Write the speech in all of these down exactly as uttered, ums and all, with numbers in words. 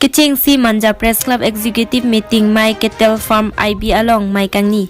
Kechengsi Manja Press Club Executive Meeting amei Kettle Farm I B along amei kangni.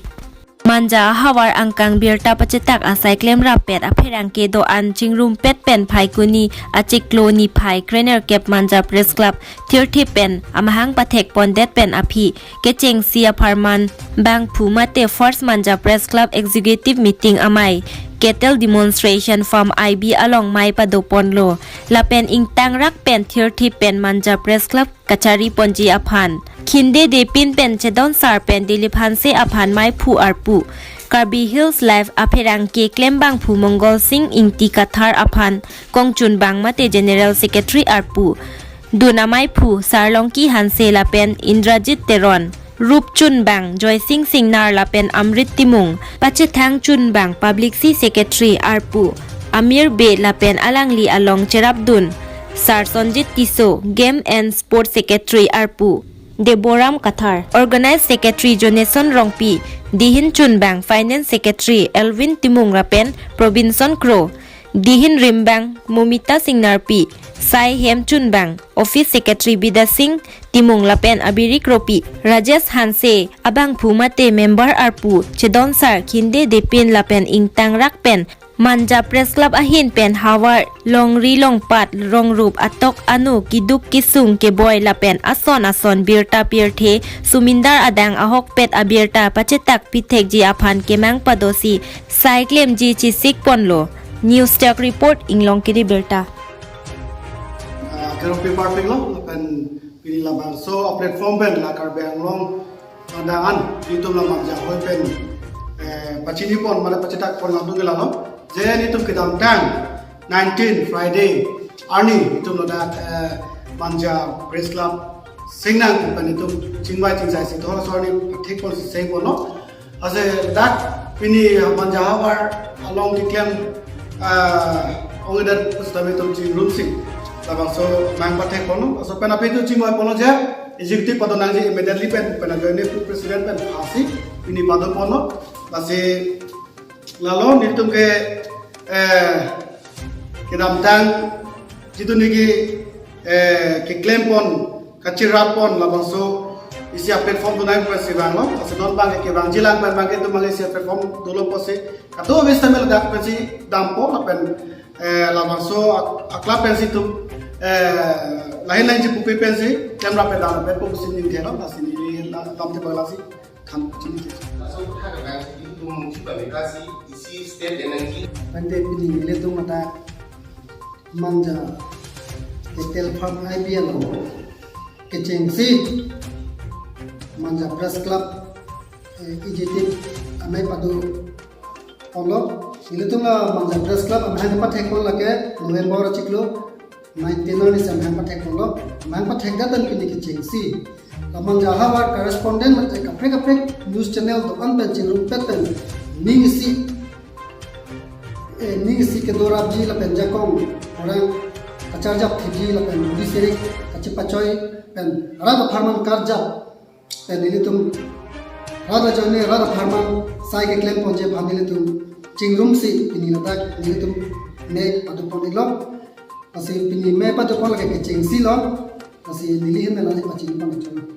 Manja ahavar angkang birta pachetak asai klemrap pet apherangke do-an chingrumpet pen Phaikuni achiklo niphai krenerkep Manja Press Club thirthip pen amahang pathek pondet pen aphi kechengsi apharman bangphu mate First Manja Press Club Executive Meeting amei Kettle Demonstration Farm I B along amei padoponlo. Lapen ingtangrak pen thirthip pen Manja Press Club kachari ponji aphan Khinde Depin pen Chedon Sar pen Dilip Hanse aphan meiphu arpu Karbi Hills Live apherangke klembangphu Mongol Sing Ingti Kathar aphan kongchunbang mate General Secretary arpu dun ameiphu Sarlongki Hanse lapen Indrajit Teron, rupchunbang Joysing Singnar lapen Amrit Timung, pachethangchunbang Publicity Secretary arpu Amir Bey lapen alangli along cherapdun Sar Sonjit Tisso, Game and Sports Secretary arpu Deboram Kathar, Organize Secretary Joneson Rongpi, dihin chunbang Finance Secretary Elwin Timung lapen Probinson Kro, dihin rimbang Momita Singnarpi, sai hem chunbang Office Secretary Bidya Sing Timung lapen abiri kropi Rajesh Hanse, abangphu mate member arpu Chedon Sar, Khinde Depin lapen ingtangrak pen Manja Press Club ahin pen havar longri longpat rongrup atok anu kiduk kisung keboi lapen ason ason birta pirthe sumindar adang ahokpet abirta pachetak pithekji aphan kemang padosi sai klemji chesik ponlo. News Desk Report, Inglong Kiri Birta. Ah, kerong paper penglo, lapen pini labangso a platform pen la Karbi Anglong adangan, itum la Manja ahoi pen, eh, pachini pon, mane pachetak pon latum ke lalo. Je itum kedamtang nineteen Friday arni itum ladak, eh, Manja Press Club Singnang pen itum chingvai chingsaisi thor sorni thek ponsi seng ponlo. Ase dak pini Manja ahavar along keklem, ah, ongdetsi tame itum chingrumsi labangso amahang pathek ponlo. Laso pen aphi itum chingvai ponlo je executive padonangji immediately pen, pen ajoine pu president pen phasi pini pado ponlo. Lasi lalo nelitum ke, eh, kedamtang jitu niki, eh, keklem pon, kachirap pon labangso isi a platform dunai pensi vanglo. Laso non abang ke kevangji lang pen abang ke itum abang isi a platform dolo pusi kadokave sitame ladak pensi dampo lapen, eh, labangso ak-, a club pensi itum, eh, lahin lahin chipupe pensi klemrap pet dam pet pusi ningthelo, lasi neli la-, lamthe bang lasi than pachini ke. Laso kotha kevang si itum mungji pameka si isi step enangji. Ante pini nelitum mata Manja Kettle Farm I B along kechengsi Manja Press Club, eh, executive amei pado ponlo. Nelitum la Manja Press Club amahang pathek pon lake November achiklo nineteen arni si amahang pathek ponlo. Amahang pathekdet pen pini kechengsi la Manja ahavar correspondent mate kaprek kaprek news channel do-an pen chingrumpet pen ning isi, eh, ning isi kedorapji lapen jakong orang kacharjap thipji lapen budi sirik kachepachoi pen rat apharman karjap pen nelitum rat ajoine rat apharman sai keklem ponji aphan nelitum chingrumsi pini ladak nelitum amei pado pon-iklo. Lasi pini amei pado pon lake kechengsi lo. Lasi neli ahin pen nangpachini pon-iklo.